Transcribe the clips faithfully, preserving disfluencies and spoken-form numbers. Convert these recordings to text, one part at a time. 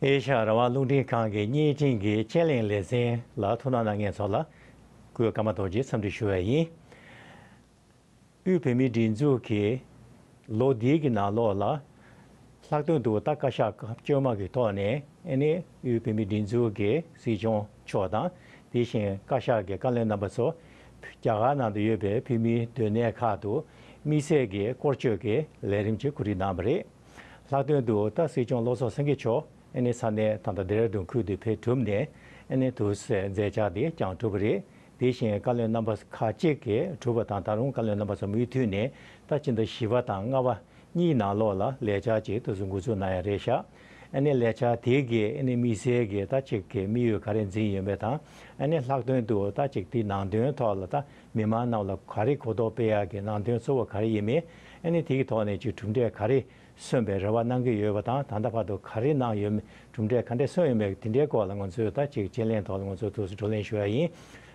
ཨེ་ཤ་ཡ་རང་དབང་རླུང་འཕྲིན་ཁང་གི་བརྙན་འཕྲིན་གྱི་དཔྱད་གླེང་ལེ་ཚན་ལ་ཐུགས་སྣང་གནང་མཁན་ཚོ་ལ་སྐུ་ཁམས་བཟང་རྡོ་རྗེ་འཚམས་འདྲི་ཞུ་བ་ཡིན། དབུས་བོད་མིའི་སྒྲིག་འཛུགས་ཀྱིས་ལོ་འདིའི་གི་ནང་ལོགས་ལ་ལྷག་དོན་དུ་ད་བཀའ་ཤག་སྐབས་བཅོ་ལྔ་གི་ཐོག་ནས་ཨ་ནི་དབུས་བོད་མིའི་སྒྲིག་འཛུགས་ཀྱི་སྲིད་སྐྱོང་མཆོག་དང་། དེ་བཞིན་བཀའ་ཤག་གི་བཀའ་བློན་རྣམ་པ་ཚོ་རྒྱ་གར་ནང་དུ་ཡོད་པའི་བོད་མིའི་སྡོད་གནས་ཁག་ཏུ་དམིགས་བསལ་གྱི་སྐོར་སྐྱོད་ཀྱི་ལས་རིམ་ཅིག་གོ་སྒྲིག་གནང་བ་རེད། ལྷག་དོན་དུ་ད་སྲིད་སྐྱོང་བློ་བཟང་སེང་གེ་མཆོག་ཨ་ནི་ས་གནས་ད་ལྟ་ལྡེ་ར་ལྡུན་ཁུལ་དུ་ཕེབས་གྲུབ་ནས་ཨ་ནི་དུ་མཛད་འཆར་དེ་བསྐྱངས་གྲུབ་པ་རེད། དེ་བཞིན་བཀའ་བློན་རྣམ་པ་ཁག་ཅིག་གིས་གྲུབ་པ་དང་། ད་རུང་བཀའ་བློན་རྣམ་པ་ཚོ་མུ་མཐུད་ནས་ད་ཕྱི་ཟླ་བཞི་པ་དང་ལྔ་པ་གཉིས་ནང་ལོགས་ལ་ལས་འཆར་ཅིག་དུ་འགོ་འཛུགས་གནང་ཡ་རེད་ཤག་ཨ་ནི་ལས་འཆར་དེ་གའི་ཨ་ནི་དམིགས་བསལ་གྱི་ད་ཅིག་གི་དམིགས་ཡུལ་ག་རེ་འཛིན་ཡོད་མེད་དང་། ཨ་ནི་ལྷག་དོན་དུ་ད་ཅིག་དེའི་ནང་དོན་ཐོག་ལ་ད་མི་མང་རྣམས་ལ་ག་རེ་གོ་རྟོགས་སྤེལ་ཡག་གི་ནང་དོན་གཙོ་བོ་ག་རེ་ཡིན་མིན། ཨ་ནི་དེ་གི་ཐོག་ནས་ཅིག་གྲུབ་འབྲས་ག་རེ་སོན་པའི་རེ་བ་གནང་གི་ཡོད་པ་དང་། ད་ལྟ་བར་དུ་ག་རེ་གནང་ཡོད་མེད། གྲུབ་འབྲས་ག་འདྲས་སོན་ཡོད་མེད། དེ་འདྲའི་སྐོར་ལ་ང་ཚོས་ད་ཅིག་དཔྱད་གླེང་ཐོག་ལ་ང་ཚོས་ཐུགས་སུ་བགྲོ་གླེང་ཞུ་ཡ་ཡིན།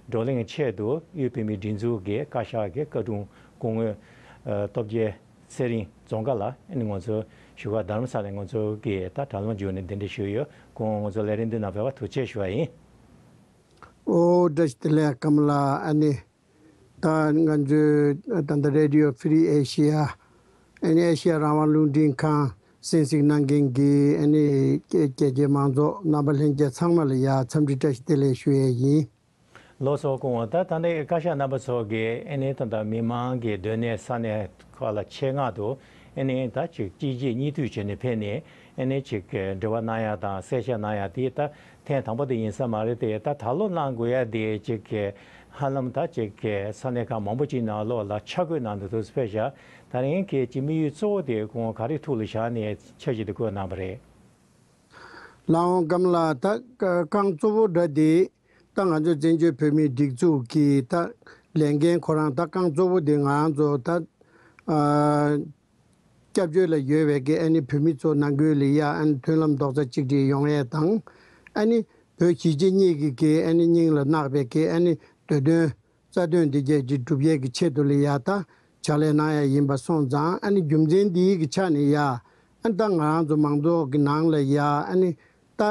བགྲོ་གླེང་ཆེད་དུ་དབུས་བོད་མིའི་སྒྲིག་འཛུགས་ཀྱི་བཀའ་ཤག་གི་བཀའ་དྲུང་སྐུ་ངོ་ཨ་སྟོབས་རྒྱལ་ཚེ་རིང་རྫོང་དགའ་ལགས། ཨ་ནི་ང་ཚོ་བཞུགས་སྒར་རྡ་རམ་ས་ལ་ང་ཚོ་གིས་ད་དྲ་ལམ་བརྒྱུད་ནས་གདན་འདྲེན་ཞུས་ཡོད། སྐུ་ངོ་ང་ཚོ་ལས་རིམ་འདི་ནང་ཕེབས་པར་ཐུགས་རྗེ་ཆེ་ཞུ་བ་ཡིན། ཨོ་བཀྲ་ཤིས་བདེ་ལེགས་ཀམ་ལགས། ཨ་ནི་ད་ང་ཚོའི་ད་ལྟ་Radio Free Asia ཨ་ནི་ཨེ་ཤེ་ཡ་རང་དབང་རླུང་འཕྲིན་ཁང་གསན་གཟིགས་གནང་མཁན་གྱི་ཨ་ནི་རྒྱ་རྒྱ་མང་ཚོགས་རྣམ་པ་ལྷན་རྒྱས་ཚང་མ་ལ་ཡ་འཚམས་འདྲི་བཀྲ་ཤིས་བདེ་ལེགས་ཞུ་ཡས་ཡིན། ལགས་སོ། སྐུ་ངོ། ད་ད་ནས་བཀའ་ཤག་རྣམ་པ་ཚོ་གིས་ཨ་ནི་ད་ལྟ་མི་མང་གི་སྡོད་གནས་ས་གནས་ཁག་ལ་ཆེད་མངགས་དུ་ཨ་ནི་ད་ཅིག་གཅིག་རྗེས་གཉིས་མཐུད་བྱས་ནས་ཕེབས་ནས་ཨ་ནི་ཅིག་འབྲེལ་བ་གནང་ཡ་དང་གསལ་བཤད་གནང་ཡ་དེ་ད་ཐེངས་དང་པོ་དེ་ཡིན་ས་མ་རེད་དེ། ད་ད་ལོ་གནང་དགོས་ཡ་དེ་ཅིག་ཧ་ལམ་ད་ཅིག་ས་གནས་ཁག་མང་པོ་ཅིག་ནང་ལོགས་ལ་ཆ་བགོས་གནང་འདུག་འདུག་ཕེབས་ཤག་ད་རིང་གི་ཅིག་དམིགས་ཡུལ་གཙོ་བོ་དེ་སྐུ་ངོ་ག་རེ་ཐུགས་ལ་བཞག་ནས་འཆར་གཞི་དེ་བཀོད་གནང་བ་རེད། ལགས་འོང་ཀམ་ལགས། ད་རྐང་གཙོ་བོ་འདྲ་དེ་ད་ང་ཚོ་བཙན་བྱོལ་བོད་མིའི་སྒྲིག་འཛུགས་ཀྱི་ད་ལས་འགན་ཁོ་རང་ད་རྐང་གཙོ་བོ་དེ་ང་རང་ཚོ་ད་ཨ་སྐྱབས་བཅོལ་ལ་ཡོད་པའི་གི་ཨ་ནི་བོད་མི་ཚོ་ནང་ཁུལ་ལ་ཡ་ཨ་ནི་མཐུན་ལམ་རྡོག་རྩ་གཅིག་སྒྲིལ་ཡོང་ཡས་དང་། ཨ་ནི་བོད་གཞིས་བྱེས་གཉིས་ཀྱི་གི་ཨ་ནི་སྙིང་ལ་བརྣག་པའི་གི་ཨ་ནི་འདོད་དོན་རྩ་དོན་འདི་གས་ཀྱི་སྒྲུབ་ཡས་ཀྱི་ཆེད་དུ་ལ་ཡ་ད་ཕྱག་ལས་གནང་ཡ་ཡིན་པ་སོང་ཙང་། ཨ་ནི་རྒྱུ་མཚན་འདིའི་གི་ཆ་ནས་ཡ་ཨ་ནི་ད་ང་རང་ཚོ་མང་ཚོགས་ཀྱི་ནང་ལ་ཡ་ཨ་ནི་ད་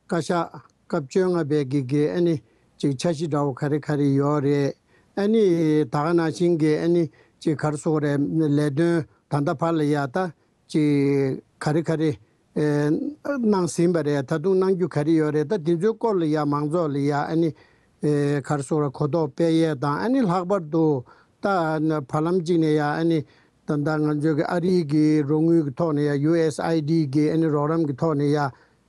བཀའ་ཤག་སྐབས་བཅོ་ལྔ་པའི་གི་གི་ཨ་ནི་ཅིག་འཆར་གཞི་འདྲ་བོ་ག་རེ་ག་རེ་ཡོད་རེད། ཨ་ནི་ད་ག་ནང་བཞིན་གི་ཨ་ནི་ཅིག་ག་རེ་ཟེར་དགོས་རེད། ལས་དོན་ད་ལྟ་བར་ལ་ཡ་ད་ཅིག་ག་རེ་ག་རེ་ཨེ་གནང་ཟིན་པ་རེད། ད་དུང་གནང་རྒྱུ་ག་རེ་ཡོད་རེད། ད་དེ་ཚོའི་སྐོར་ལ་ཡ་མང་ཚོགས་ལ་ཡ་ཨ་ནི་ཨེ་ག་རེ་ཟེར་དགོས་རེད། གོ་རྟོགས་སྤེལ་ཡས་དང་། ཨ་ནི་ལྷག་པར་དུ་ད་བར་ལམ་གཅིག་ནས་ཡ་ཨ་ནི་ད་ལྟ་ང་ཚོའི་གི་ཨ་རིའི་གི་རོགས་དངུལ་གི་ཐོག་ནས་ཡ་ཡུ་ཨེས་ཨའི་ཌི་གི་ཨ་ནི་རོགས་རམ་གི་ཐོག་ནས་ཡ་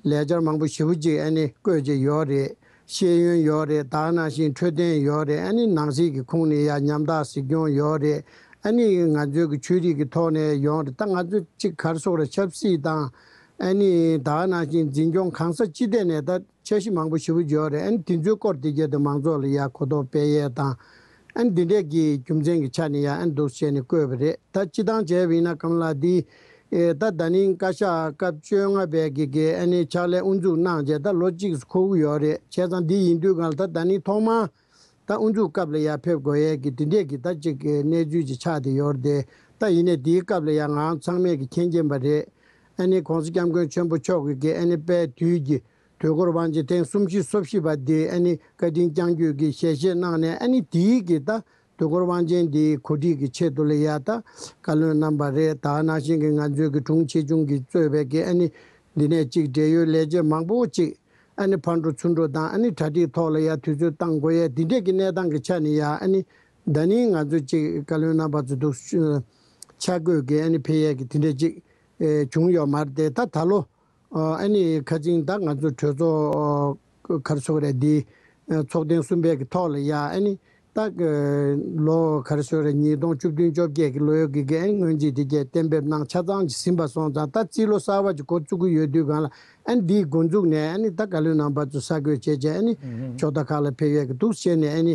ལས་འཆར་མང་པོ་ཞེ་པོ་ཅིག་ཨ་ནི་བཀོད་བྱས་ཡོད་རེད། ཤེས་ཡོན་ཡོད་རེད། ད་ག་ནང་བཞིན་འཕྲོད་བསྟེན་ཡོད་རེད། ཨ་ནི་ནང་སྲིད་ཀྱི་ཁུངས་ནས་ཡ་ཉམ་ཐག་གཟིགས་སྐྱོང་ཡོད་རེད། ཨ་ནི་ང་ཚོའི་གི་ཆོས་རིག་གི་ཐོག་ནས་ཡོང་རེད། ད་ང་ཚོ་གཅིག་ག་རེ་ཟེར་དགོས་རེད། ཆབ་སྲིད་དང་ཨ་ནི་ད་ག་ནང་བཞིན་འཛིན་སྐྱོང་གང་ས་ཅི་ཐད་ནས་ད་འཆར་གཞི་མང་པོ་ཞེ་པོ་ཡོད་རེད། ཨ་ནི་དེ་ཚོའི་སྐོར་དེ་གྱད་དུ་མང་ཚོགས་ལ་ཡ་གོ་རྟོགས་སྤེལ་ཡས་དང་། ཨ་ནི་འདི་འདྲས་ཀྱི་རྒྱུ་མཚན་གྱི་ཆ་ནས་ཡ་ཨ་ནི་འདུག་བྱས་ནས་བཀོད་པ་རེད། ད་སྤྱིར་བཏང་བྱས་པ་ཡིན་ན་ཀམ་ལགས་འདི་ཨེ་ད་ད་ནིང་བཀའ་ཤག་སྐབས་བཅོ་ལྔ་པའི་གི་གི་ཨ་ནི་ཕྱག་ལས་དབུ་འཛུགས་གནང་རྗེས་ད་ལོ་གཅིག་འཁོར་གྱི་ཡོད་རེད། བྱས་ཙང་འདི་ཡིན་དུས་གང་ལ་ད་ད་ནིང་ཐོག་མར་ད་དབུ་འཛུགས་སྐབས་ལ་ཡ་ཕེབས་དགོས་ཡས་ཀྱི་འདི་འདྲས་ཀྱི་ད་ཅིག་གི་གནས་ཚུལ་ཅིག་ཆགས་བསྡད་ཡོད་རེད་དེ། ད་ཡིན་ནའི་འདིའི་སྐབས་ལ་ཡ་ང་རང་ཚང་མས་ཀྱི་མཁྱེན་མཁྱེན་པ་རེད། ཨ་ནི་༸གོང་ས་༸སྐྱབས་མགོན་ཆེན་པོ་མཆོག་གིས་ཀྱི་ཨ་ནི་དཔལ་དུས་ཀྱི་དུས་འཁོར་དབང་ཆེན་ཐེངས་སུམ་ཅུ་སོ་བཞི་པ་འདི་ཨ་ནི་བཀའ་དྲིན་བསྐྱངས་རྒྱུ་གི་ཞལ་བཞེས་གནང་ནས། ཨ་ནི་དེའི་གི་ད་དུས་འཁོར་དབང་ཆེན་འདིའི་གོ་སྒྲིག་གི་ཆེད་དུ་ལ་ཡ་ད་བཀའ་བློན་རྣམ་པ་རེད། ད་ག་ནང་བཞིན་གི་ང་ཚོའི་གི་དྲུང་ཆེ་ཆུང་གིས་གཙོས་པའི་གི་ཨ་ནི་འདི་ནས་གཅིག་འབྲེལ་ཡོད་ལས་བྱེད་མང་པོ་ཅིག་ཨ་ནི་ཕར་འགྲོ་ཚུར་འགྲོ་དང་། ཨ་ནི་གྲ་སྒྲིག་ཐོག་ལ་ཡ་དུས་ཚོད་བཏང་དགོས་ཡས་འདི་འདྲས་ཀྱི་གནས་སྟངས་ཀྱི་ཆ་ནས་ཡ་ཨ་ནི་ད་ནིང་ང་ཚོ་གཅིག་བཀའ་བློན་རྣམ་པ་ཚོ་འདུག་ཆ་བགོས་ཀྱི་ཨ་ནི་ཕེབས་ཡས་ཀྱི་དེ་འདྲས་ཅིག་ཨེ་བྱུང་ཡོད་མ་རེད་དེ། ད་ད་ལོ་ཨ་ནི་ཁ་ཚིག་ད་ང་ཚོ་གྲོས་ཚོགས་ག་རེ་ཟེར་དགོས་རེད། འདི་ཚོགས་ཐེངས་གསུམ་པའི་གི་ཐོག་ལ་ཡ་ཨ་ནི་ད་ལོ་ག་རེ་ཟེར་དགོས་རེད། ཉིས་སྟོང་བཅུ་བདུན་བཅོ་བརྒྱད་ཀྱི་ལོ་ཡོད་ཀྱི་གི་ཨ་ནི་སྔོན་རྩིས་དེ་གས་གཏན་འབེབས་གནང་ཆ་ཚང་ཅིག་ཟིན་པ་སོང་ཙང་། ད་རྩིས་ལོ་གསར་པ་ཅིག་འགོ་བཙུགས་ཀྱི་ཡོད་དུས་གང་ལ་ཨ་ནི་འདིའི་འགོ་འཛུགས་ནས་ཨ་ནི་ད་བཀའ་བློན་རྣམ་པ་ཚོ་གསར་འགོད་བྱས་བྱས་ཨ་ནི་ཨུ་ཧུམ། ཕྱོགས་མཐའ་ཁག་ལ་ཕེབས་ཡས་ཀྱི་འདུག་བྱས་ནས་ཨ་ནི་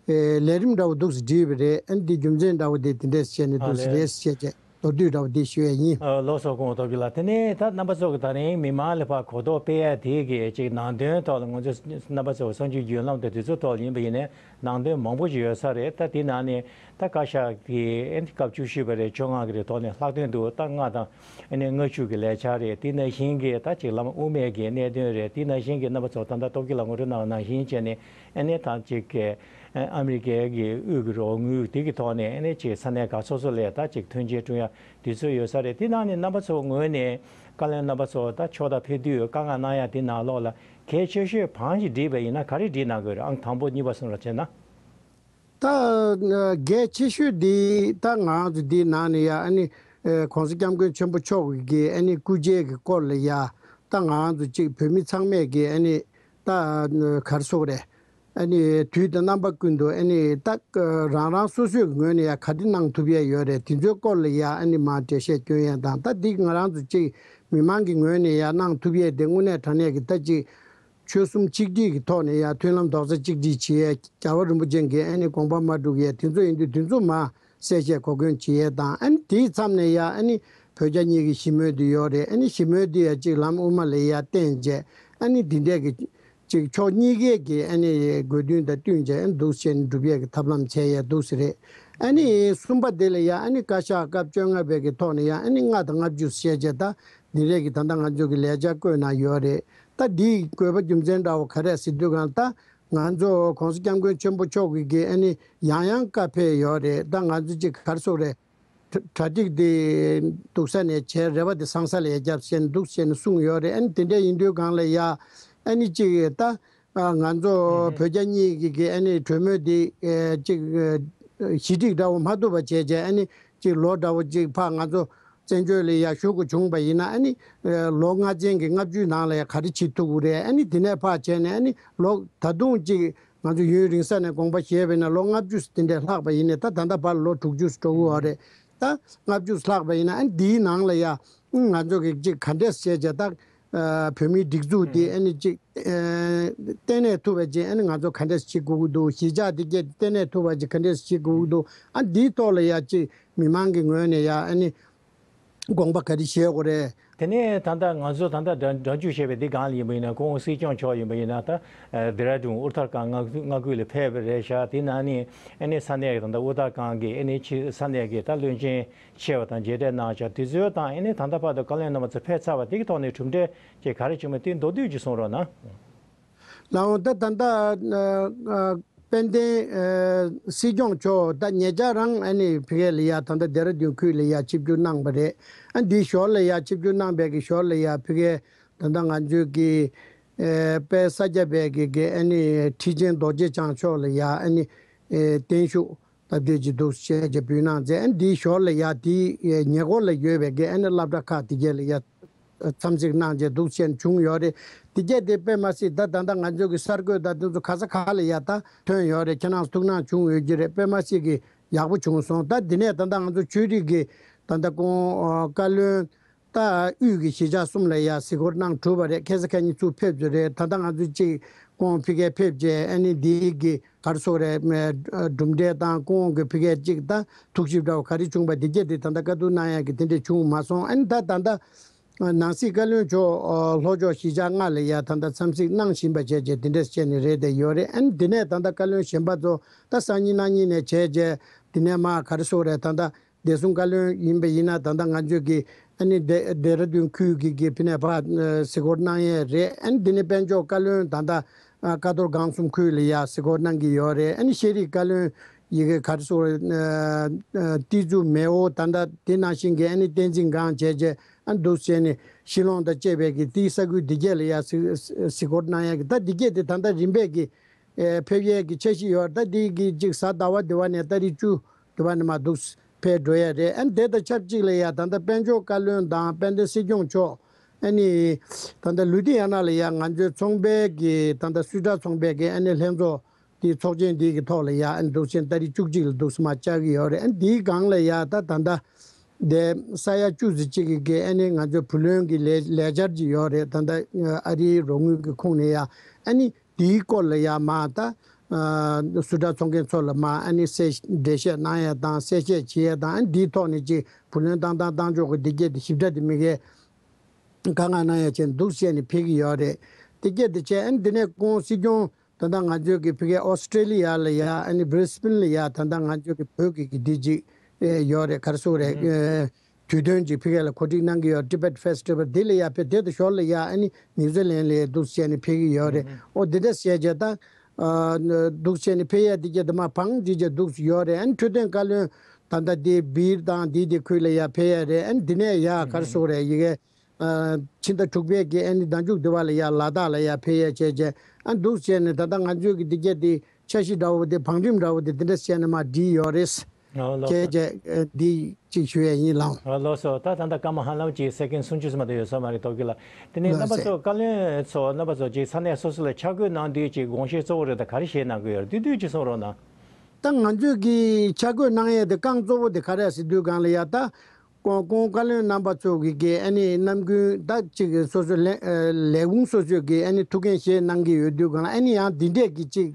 ཨེ་ལས་རིམ་འདྲ་བོ་འདུག་སེ་བསྒྲིགས་པ་རེད། ཨ་ནི་འདི་རྒྱུ་མཚན་འདྲ་བོ་དེ་དེ་འདྲས་བྱས་ནས་ཨ་འདུག་སེ་ལས། རེད་ཟེར་བྱས་མདོར་བསྡུས་འདྲ་བོ་འདི་ཞུ་ཡས་ཡིན། ཨ་ལགས་སོ། སྐུ་ངོ་སྟོབས་རྒྱལ་ལགས། དེ་ནས་ད་རྣམ་པ་ཚོ་གི་ད་རིང་མི་མང་ལ་ཕར་གོ་རྟོགས་སྤེལ་ཡ་དེ་གི་ཅིག་ནང་དོན་ཐོག་ལ་ང་ཚོ་རྣམ་པ་ཚོ་གསར་འགྱུར་བརྒྱུད་ལམ་དང་དེ་ཚོའི་ཐོག་ལ་ཡིན་པ་ཡིན་ནའི་ ནང་དོན་མང་པོ་ཞིག་ཡོད་ས་རེད། ད་དེ་ནང་ནས་ད་བཀའ་ཤག་གིས་ཨ་ནི་སྐབས་བཅུ་བཞི་པ་རེད། བཅོ་ལྔ་གི་རེད། ཐོག་ནས་ལྷག་དོན་དུ་ད་ལྔ་དང་ཨ་ནི་ལྔ་བཅུ་གི་ལས་འཆར་རེད། དེ་ནང་བཞིན་གྱི་ད་ཅིག་བླ་མ་དབུ་མའི་གི་གནད་དོན་རེད། དེ་ནང་བཞིན་གྱི་རྣམ་པ་ཚོ་ད་ལྟ་སྟོབས་རྒྱལ་ལགས་ངོ་སྤྲོད་གནང་བ་ནང་བཞིན་བྱས་ནས་ཨ་ནི་ད་ཅིག་གི་ཨ་མི་རི་ཀའི་གི་དབུས་ཀྱི་རོགས་དངུལ་དེ་གི་ཐོག་ནས་ཨ་ནི་ཅིག་ས་གནས་ཁག་སོ་སོ་ལ་ད་ཅིག་མཐུན་རྐྱེན་བསྐྲུན་ཡ་དེ་ཚོ་ཡོད་ས་རེད། དེ་ནང་ནས་རྣམ་པ་ཚོ་ངོས་ནས་བཀའ་བློན་རྣམ་པ་ཚོ་ད་ཕྱོགས་མཐའ་ཕེབས་དུས་བཀའ་མངགས་གནང་ཡ་དེ་ནང་ལོགས་ལ་གལ་ཆེ་ཤོས་བང་ཞིག་བསྒྲིགས་པ་ཡིན་ན་ག་རེ་བསྒྲིགས་གནང་དགོས་རེད། ཨང་དང་པོ་གཉིས་པ་གསུམ་ལ་བྱས་ན། ད་གལ་ཆེ་ཤོས་འདི་ད་ང་རང་ཚོ་འདི་ནང་ནས་ཡ་ཨ་ནི་༸གོང་ས་༸སྐྱབས་མགོན་ཆེན་པོ་མཆོག་གི་ཨ་ནི་སྐུ་ཕྱྭ་གི་སྐོར་ལ་ཡ་ད་ང་རང་ཚོ་གཅིག་བོད་མི་ཚང་མས་ཀྱི་ཨ་ནི་ད་ག་རེ་ཟེར་དགོས་རེད། ཨ་ནི་དུས་དང་རྣམ་པ་ཀུན་ཏུ་ཨ་ནི་ད་རང་རང་སོ་སོའི་ངོས་ནས་ཡ་ག་འདྲ་གནང་ཐུབ་ཡ་ཡོད་རེད། དེ་ཚོའི་སྐོར་ལ་ཡ་ཨ་ནི་མར་འགྲེལ་བཤད་སྐྱོན་ཡ་དང་། ད་འདི་ང་རང་ཚོ་གཅིག་མི་མང་གི་ངོས་ནས་ཡ་གནང་ཐུབ་ཡས་དེ་དངོས་གནས་དྲང་གནས་ཀྱི་ད་གཅིག་ཆོལ་གསུམ་གཅིག་སྒྲིལ་གྱི་ཐོག་ནས་ཡ་མཐུན་ལམ་རྡོག་རྩ་གཅིག་སྒྲིལ་བྱེད་ཡས་རྒྱལ་བ་རིན་པོ་ཆེ་གི་ཨ་ནི་དགོངས་པ་མ་འགྲུབ་ཡས་དེ་ཚོ་ཡིན་དུས་དེ་ཚོ་མར་གསལ་བཤད་གོ་སྐོན་བྱེད་ཡས་དང་། ཨ་ནི་དེའི་མཚམས་ནས་ཡ་ཨ་ནི་བོད་རྒྱ་གཉིས་ཀྱི་ཞི་མོལ་དེ་ཡོད་རེད། ཨ་ནི་ཞི་མོལ་དེ་ཡ་གཅིག་ལམ་དབུ་མ་ལ་ཡ་བརྟེན་བྱས་ཨ་ནི་འདི་འདྲས་ཀྱི་གཅིག་ཕྱོགས་གཉིས་ཀའི་གི་ཨ་ནི་དགོས་འདུན་དང་བསྟུན་བྱས་ཨ་ནི་འདུག་བྱས་ནས་སྒྲུབ་ཡས་ཀྱི་ཐབས་ལམ་བྱས་ཡས་འདུག་ཟེར་རེད། ཨ་ནི་གསུམ་པ་དེ་ལ་ཡ་ཨ་ནི་བཀའ་ཤག་སྐབས་བཅོ་ལྔ་པའི་གི་ཐོག་ནས་ཡ་ཨ་ནི་ལྔ་དང་ལྔ་བཅུ་བཤད་བྱས་ད་འདི་རེད་གི་ད་ལྟ་ང་ཚོ་གི་ལས་འཆར་བཀོད་གནང་ཡོད་རེད། ད་འདིའི་དགོས་པ་རྒྱུ་མཚན་འདྲ་བོ་ག་རེ་ཟེར་དུས་གང་ད་ང་ཚོ་༸གོང་ས་༸སྐྱབས་མགོན་ཆེན་པོ་མཆོག་གི་གི་ཨ་ནི་ཡང་ཡང་བཀའ་ཕེབས་ཡོད་རེད། ད་ང་ཚོ་གཅིག་ག་རེ་ཟེར་དགོས་རེད། གྲ་གྲ་སྒྲིག་དེ་འདུག་ས་ནས་བྱས་རེ་བ་དེ་བཟང་ས་ལ་ཡ་རྒྱབ་བྱས་ནས་འདུག་བྱས་ནས་གསུངས་ཡོད་རེད། ཨ་ནི་དེ་འདྲ་ཡིན་དུས་གང་ལ་ཡ་ཨ་ནི་གཅིག་ད་ཨ་ང་ཚོ་བོད་རྒྱ་གཉིས་ཀྱི་གི་ཨ་ནི་གྲོས་མོལ་དེ་ཨེ་གཅིག་ཨེ་ཞི་འགྲིག་འདྲ་བོ་མ་ཐུབ་པ་བྱས་བྱས་ཨ་ནི་གཅིག་ལོ་འདྲ་བོ་གཅིག་ཕར་ང་ཚོ་བཙན་བྱོལ་ལ་ཡ་བཞུགས་དགོས་བྱུང་བ་ཡིན་ན་ཨ་ནི་ཨེ་ལོ་ལྔ་ཚན་གྱི་ལྔ་བཅུའི་ནང་ལ་ཡ་ག་རེ་བྱེད་ཐུབ་ཀྱི་རེད། ཨ་ནི་དེ་ནས་ཕར་བྱས་ནས་ཨ་ནི་ལོ་ད་དུང་གཅིག་ང་ཚོ་ཡུན་རིང་ས་ནས་དགོངས་པ་བཞེས་པ་ཡིན་ན་ལོ་ལྔ་བཅུ་དེ་འདྲས་ལྷག་པ་ཡིན་ནའི་ད་ད་ལྟ་བར་ལོ་དྲུག་ཅུ་འགྲོ་གི་ཡོད་རེད། ད་ལྔ་བཅུ་ལྷག་པ་ཡིན་ན་ཨ་ནི་འདིའི་ནང་ལ་ཡ་ང་ཚོ་གི་གཅིག་ག་འདྲས་བྱས་བྱས་ད་ཨ་བོད་མིའི་སྒྲིག་འཛུགས་འདི་ཨ་ནི་གཅིག་ཨ་བརྟན་གནས་ཐུབ་པ་ཅིག་ཨ་ནི་ང་ཚོ་ག་འདྲས་བྱེད་དགོས་ཀྱི་འདུག་གཞིས་ཆགས་འདི་གས་བརྟན་གནས་ཐུབ་པ་ཅིག་ག་འདྲས་བྱེད་དགོས་ཀྱི་འདུག་ཨ་འདིའི་ཐོག་ལ་ཡ་གཅིག་མི་མང་གི་ངོས་ནས་ཡ་ཨ་ནི་དགོངས་པ་ག་རེ་བཞེས་དགོས་རེད། དེ་ནས་ད་ལྟ་ང་ཚོ་ད་ལྟ་སྒྲ་སྒྲ་འཇུག་བྱས་པའི་འདི་སྒང་ལ་ཡིན་པ་ཡིན་ན་ཁོང་སྲིད་སྐྱོང་མཆོག་ཡིན་པ་ཡིན་ན་ད་ཨ་ལྡེ་ར་ལྡུན་ཨུ་ཐར་ཁཱན་མངའ་ཁུལ་ལ་ཕེབས་པ་རེད་ཤག་དེ་ནང་ནས་ཨ་ནི་ས་གནས་ཀྱི་ད་ལྟ་ཨུ་ཐར་ཁཱན་གྱི་ཨ་ནི་ཕྱི་ས་གནས་ཀྱི་ད་བློན་ཆེན་ཆེ་བ་དང་མཇལ་འཕྲད་གནང་ཤག་དེ་ཚོ་དང་ཨ་ནི་ད་ལྟ་བར་དུ་བཀའ་བློན་རྣམ་པ་ཚོ་ཕེབས་ཚར་བ་དེ་གི་ཐོག་ནས་གྲུབ་འབྲས་ཅིག་ག་རེ་བྱུང་མིན་དེ་མདོར་བསྡུས་ཅིག་གསུང་རོགས་གནང་། ལགས་འོང་། ད་ད་ལྟ་ཨ་ཨ་དཔལ་ལྡན་ཨ་སྲིད་སྐྱོང་མཆོག་ད་ཉེ་ཆར་རང་ཨ་ནི་ཕ་གི་ལ་ཡ་ད་ལྟ་ལྡེ་ར་ལྡུན་ཁུལ་ལ་ཡ་ཆིབས་བསྒྱུར་གནང་བ་རེད། ཨ་འདིའི་ཞོར་ལ་ཡ་ཆིབས་བསྒྱུར་གནང་བའི་གི་ཞོར་ལ་ཡ་ཕ་གི་ད་ལྟ་ང་ཚོའི་གི་ཨ་དཔལ་ས་སྐྱ་པའི་གི་གི་ཨ་ནི་ཁྲི་ཆེན་རྡོ་རྗེ་འཆང་མཆོག་ལ་ཡ་ཨ་ནི་ཨ་བརྟན་བཞུགས་སྟབས་བདེ་ཅིག་འདུག་བྱས་རྗེས་འབུལ་གནང་མཛད། ཨ་འདིའི་ཞོར་ལ་ཡ་དེའི་ཉེ་འཁོར་ལ་ཡོད་པའི་གི་ཨ་ནི་སློབ་གྲྭ་ཁག་དེ་གས་ལ་ཡ་འཚམས་གཟིགས་གནང་རྗེས་འདུག་བྱས་བྱུང་ཡོད་རེད། དེ་གས་དེ་དཔེ་མ་སྲིད་ད་ད་ལྟ་ང་ཚོ་གི་གསར་འགོད་དང་དེ་ཚོ་ག་ས་ག་ལ་ཡ་ད་ཐོན་ཡོད་རེད། ཁྱེད་རང་ཚོ་ཐུགས་སྣང་བྱུང་ཡོད་ཀྱི་རེད། དཔེ་མ་སྲིད་གི་ཡག་པོ་བྱུང་སོང་། ད་འདི་ནས་ད་ལྟ་ང་ཚོ་ཆོས་རིག་གི་ད་ལྟ་ཁོང་བཀའ་བློན་ད་དབུས་ཀྱི་གཞིས་ཆགས་གསུམ་ལ་ཡ་གཟིགས་སྐོར་གནང་གྲུབ་པ་རེད། ཁ་སང་ཁ་ཉིན་ཚུར་ཕེབས་ཚར་རེད། ད་ལྟ་ང་ཚོ་གཅིག་ཁོང་ཕ་གིར་ཕེབས་རྗེས་ཨ་ནི་འདི་གི་ག་རེ་ཟེར་དགོས་རེད། གྲུབ་འབྲས་དང་ཁོང་གི་ཕ་གིར་གཅིག་ད་ཐུགས་ཞིབ་འདྲ་བོ་ག་རེ་བྱུང་པ་འདི་གས་དེ་ད་ལྟ་བཀའ་བསྡུར་གནང་ཡག་གི་དེ་འདྲས་བྱུང་མ་སོང་། ཨ་ནི་ད་ད་ལྟ་ནང་སྲིད་བཀའ་བློན་མཆོག་ལྷོ་ཕྱོགས་གཞིས་ཆགས་ལྔ་ལ་ཡ་ད་ལྟ་འཚམས་གཟིགས་གནང་བཞིན་པ་བྱས་རྗེས་དེ་འདྲས་བྱས་ནས་རེད་དེ་ཡོད་རེད། ཨ་ནི་འདི་ནས་ད་ལྟ་བཀའ་བློན་གཞན་པ་ཚོ་ད་སང་ཉིན་གནངས་ཉིན་ནས་བྱས་རྗེས་འདི་ནས་མར་ག་རེ་ཟེར་དགོས་རེད། ད་ལྟ་བདེ་སྲུང་བཀའ་བློན་ཡིན་པ་ཡིན་ན་ད་ལྟ་ང་ཚོས་ཀྱི་ཨ་ནི་ལྡེ་ལྡེ་ར་ལྡུན་ཁུལ་གྱི་གི་ཕ་གིར་ཕར་གཟིགས་སྐོར་གནང་ཡས་རེད། ཨ་ནི་འདི་ནས་དཔལ་འབྱོར་བཀའ་བློན་ད་ལྟ་ཀ་རྡོར་སྒང་གསུམ་ཁུལ་ལ་ཡ་གཟིགས་སྐོར་གནང་གི་ཡོད་རེད། ཨ་ནི་ཤེས་རིག་བཀའ་བློན་ཡི་གེ་ག་རེ་ཟེར་དགོས་རེད། ཏི་ཛུ་མེའོ་ད་ལྟ་དེ་ནང་བཞིན་གྱི་ཨ་ནི་བསྟན་འཛིན་སྒང་བྱས་རྗེས་ཨ་ནི་འདུག་བྱས་ནས་ཤི་ལོང་དང་བཅས་པའི་གི་དེའི་ས་ཁུལ་འདི་གས་ལ་ཡ་གཟིགས་གཟིགས་སྐོར་གནང་ཡས་ཀྱི་ད་འདི་གས་དེ་ད་ལྟ་རིམ་པས་ཀྱི་ཨེ་ཕེབས་ཡས་ཀྱི་འཆར་གཞི་ཡོད། ད་འདི་གི་གཅིག་གཟའ་ཟླ་བ་འདི་བ་ནས་ཏ་རིག་བཅུ་འདི་བ་ནས་མར་འདུག་ཕེབས་འགྲོ་ཡས་རེད། ཨ་ནི་དེ་དང་ཆབས་ཅིག་ལ་ཡ་ད་ལྟ་དཔལ་འབྱོར་བཀའ་བློན་དང་དཔལ་ལྡན་སྲིད་སྐྱོང་མཆོག་ཨ་ནི་ད་ལྟ་ལུ་དྷི་ཡ་ན་ལ་ཡ་ང་ཚོའི་ཚོང་པའི་གི་ད་ལྟ་སུད་ཊར་ཚོང་པའི་གི་ཨ་ནི་ལྷན་ཚོགས་དེའི་ཚོགས་ཆེན་འདི་གི་ཐོག་ལ་ཡ་ཨ་ནི་འདུག་ཆེན་ཏ་རིག་བཅུ་གཅིག་ལ་འདུག་སེ་མར་བཅར་གི་ཡོད་རེད། ཨ་ནི་འདིའི་སྒང་ལ་ཡ་ད་ད་ལྟ་དེ་ས་ཡ་བཅུ་ཙམ་ཅིག་གི་གི་ཨ་ནི་ང་ཚོའི་བུ་ལོན་གི་ལས་ལས་འཆར་ཅིག་ཡོད་རེད། ད་ལྟ་ཨ་རིའི་རོགས་དངུལ་གི་ཁོངས་ནས་ཡ་ཨ་ནི་དེའི་སྐོར་ལ་ཡ་མར་ད་ཨ་སུད་ཊར་ཚོང་མཁན་ཚོ་ལ་མར་ཨ་ནི་གསལ་འགྲེལ་བཤད་གནང་ཡ་དང་གསལ་བཤད་བྱེད་ཡ་དང་ཨ་ནི་དེའི་ཐོག་ནས་ཅིག་བུ་ལོན་བཏང་སྟངས་བཏང་ཕྱོགས་ཀྱི་འདི་གས་དེ་ཞིབ་ཕྲ་དེ་མི་གས་བཀའ་མངགས་གནང་ཡ་བྱས་འདུག་བྱས་ནས་ཕེབས་ཀྱི་ཡོད་རེད། དེ་གས་དེ་བྱས་ཨ་ནི་དེ་ནས་ཁོང་སྲིད་སྐྱོང་ ད་ལྟ་ང་ཚོའི་གི་ཕ་གིའི་ཨོ་སི་ཀྲེ་ལི་ཡ་ལ་ཡ་ཨ་ནི་བྷི་རི་སི་བྷེན་ལ་ཡ་ད་ལྟ་ང་ཚོའི་གི་བོད་ཀྱི་གི་འདི་ཅིག་ཨེ་ཡོད་རེད། ག་རེ་ཟེར་དགོས་རེད། ཨེ་དུས་སྟོན་ཅིག་ཕ་གི་ལ་གོ་སྒྲིག་གནང་གི་ཡོད། Tibet Festival འདི་ལ་ཡ་ཕེབས། དེ་དང་ཞོར་ལ་ཡ་ཨ་ནི་ནིའུ་ཛི་ལན་ལ་ཡ་འདུག་སེ་བྱས་ནས་ཕེབས་ཀྱི་ཡོད་རེད། ཨོ་འདི་འདྲ་བྱས་བྱས་ད་ཨ་འདུག་སེ་བྱས་ནས་ཕེབས་ཡ་འདི་གྱད་དུ་མ་བང་ཅིག་ཅིག་འདུག་སེ་ཡོད་རེད། ཨ་ནི་འཕྲོད་བསྟེན་བཀའ་བློན་ད་ལྟ་འདི་སྦིར་དང་འདི་འདི་ཁུལ་ལ་ཡ་ཕེབས་ཡ་རེད། ཨ་ནི་འདི་ནས་ཡ་ག་རེ་ཟེར་དགོས་རེད། ཡ་གི་ཨ་ཕྱི་ཟླ་དྲུག་པའི་གི་ཨ་ནི་ཟླ་མཇུག་འདི་བ་ལ་ཡ་ལ་དྭགས་ལ་ཡ་ཕེབས་ཡ་བྱས་བྱས་ཨ་འདུག་སེ་བྱས་ནས་ད་ལྟ་ང་ཚོའི་གི་འདི་གྱད་འདི་འཆར་གཞི་འདྲ་བོ་དེ་བང་རིམ་འདྲ་བོ་དེ་འདི་འདྲ་བྱས་ནས་མར་བསྒྲིགས་ཡོད་རེད། ཨོ་ལགས་སོ། བྱས་བྱས་འདི་གཅིག་ཞུ་ཡས་ཡིན་ལགས། ཨོ་ལགས་སོ། ད་ད་ལྟ་སྐར་མ་ཧ་ལམ་གཅིག་སེ་ཀན་སུམ་ཅུ་ཙམ་མ་གཏོགས་ཡོད་ས་མ་རེད། ཐོག་གི་ལ། དེ་ནས་རྣམ་པ་ཚོ་བཀའ་བློན་ཚོ་རྣམ་པ་ཚོ་གཅིག་ས་གནས་སོ་སོ་ལ་ཆ་བགོས་གནང་དུས་གཅིག་དགོངས་བཞེས་གཙོ་བོ་རེད། ད་ག་རེ་བཞེས་གནང་གི་ཡོད་རེད། བསྡུས་བསྡུས་གཅིག་གསུང་རོགས་གནང་། ད་ང་ཚོས་གི་ཆ་བགོས་གནང་ཡས་དེ་རྐང་གཙོ་བོ་དེ་ག་རེ་ཟེར་དུས་སྒང་ལ་ཡ་ད་སྐུ་སྐུ་བཀའ་བློན་རྣམ་པ་ཚོ་གི་གི་ཨ་ནི་རྣམ་ཀུན་ད་གཅིག་སོ་སོ་ལས་ལས་ཁུངས་སོ་སོས་གི་ཨ་ནི་ཐུགས་འགན་བཞེས་གནང་གི་ཡོད་དུས་སྒང་ལ་ཨ་ནི་ཡང་འདི་འདྲས་གི་གཅིག་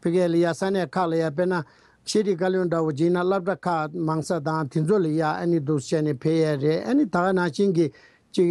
ཕ་གི་ལ་ཡ་ས་གནས་ཁག་ལ་ཡ་དཔེར་ན་ཤེས་རིག་བཀའ་བློན་འདྲ་བོ་བྱས་ན་སློབ་གྲྭ་ཁག་མང་ས་དང་དེ་ཚོ་ལ་ཡ་ཨ་ནི་འདུག་སེ་བྱས་ནས་ཕེབས་ཡས་རེད། ཨ་ནི་ད་ག་ནང་བཞིན་གི་གཅིག་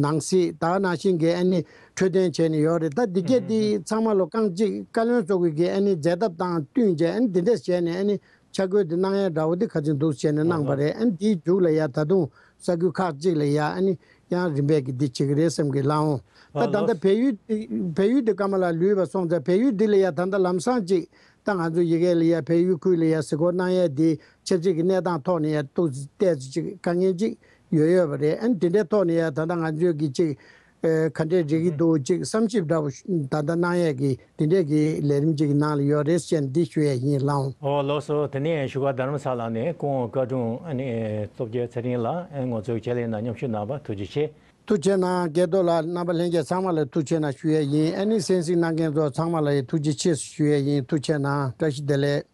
ནང་སྲིད་ད་ག་ནང་བཞིན་གི་ཨ་ནི་འཕྲོད་བསྟེན་བྱས་ནས་ཡོད་རེད། ད་འདི་གས་འདི་ཚང་མ་ལོ་རྐང་གཅིག་བཀའ་བློན་ཚོ་གི་གི་ཨ་ནི་མཛད་ཐབས་དང་བསྟུན་བྱས་ཨ་ནི་འདི་འདྲས་བྱས་ནས་ཨ་ནི་ཆ་བགོས་འདི་གནང་ཡས་འདྲ་བོ་འདི་ཁ་ཚིག་འདུག་བྱས་ནས་གནང་པ་རེད། ཨ་ནི་འདིའི་མཇུག་ལ་ཡ་ད་དུང་ས་ཁུལ་ཁག་ཅིག་ལ་ཡ་ཨ་ནི་ཡང་རིམ་པས་ཀྱི་འདི་བྱེད་ཀྱི་རེད་བསམ་གྱི་ལགས་འོང་། ད་ད་ལྟ་བལ་ཡུལ་འདི་བལ་ཡུལ་འདི་སྐར་མ་ལ་ལུས་པ་སོང་ཙང་བལ་ཡུལ་འདི་ལ་ཡ་ད་ལྟ་ལམ་སང་ཅིག་ད་ང་ཚོ་ཡ་གི་ལ་ཡ་བལ་ཡུལ་ཁུལ་ལ་ཡ་གཟིགས་སྐོར་གནང་ཡས་འདི་ཆབ་སྲིད་ཀྱི་གནས་སྟངས་ཐོག་ནས་ཡ་ཏོག་ཙམ་ཏོག་ཙམ་ཅིག་དཀའ་ངལ་ཅིག་ཡོད་ཡོད་པ་རེད། ཨ་ནི་དེ་འདྲའི་ཐོག་ནས་ཡ་ད་ལྟ་ང་ཚོས་ཀྱི་ཅིག་ཨེ་ག་འདྲས་རེད་ཀྱི་འདུག་ཅིག་བསམ་ཞིབ་འདྲ་བོ་ད་ལྟ་གནང་ཡས་ཀྱི་དེ་འདྲས་ཀྱི་ལས་རིམ་ཅིག་གི་ནང་ལ་ཡོད་རེད་ཅེས་འདི་ཞུ་ཡས་ཡིན་ལགས་འོང་། ཨོ་ལགས་སོ། དེ་ནས་བཞུགས་སྒར་རྡ་རམ་ས་ལ་ནས་སྐུ་ངོ་བཀའ་དྲུང་ཨ་ནི་སྟོབས་རྒྱལ་ཚེ་རིང་ལགས་ཨ་ནི་ང་ཚོའི་ཆེད་ལས་ནང་མཉམ་ཞུགས་གནང་བ་ཐུགས་རྗེ་ཆེ། ཐུགས་རྗེ་གནང་། རྒྱལ་དོ་ལགས། རྣམ་པ་ལྷན་རྒྱས་ཚང་མ་ལ་ཐུགས་རྗེ་གནང་ཞུ་ཡས་ཡིན། ཨ་ནི་གསན་གཟིགས་གནང་མཁན་ཚོ་ཚང་མ་ལ་ཡང་ཐུགས་རྗེ་ཆེ་ཞུ་ཡས་ཡིན། ཐུགས་རྗེ་གནང་། བཀྲ་ཤིས་བདེ་ལེགས།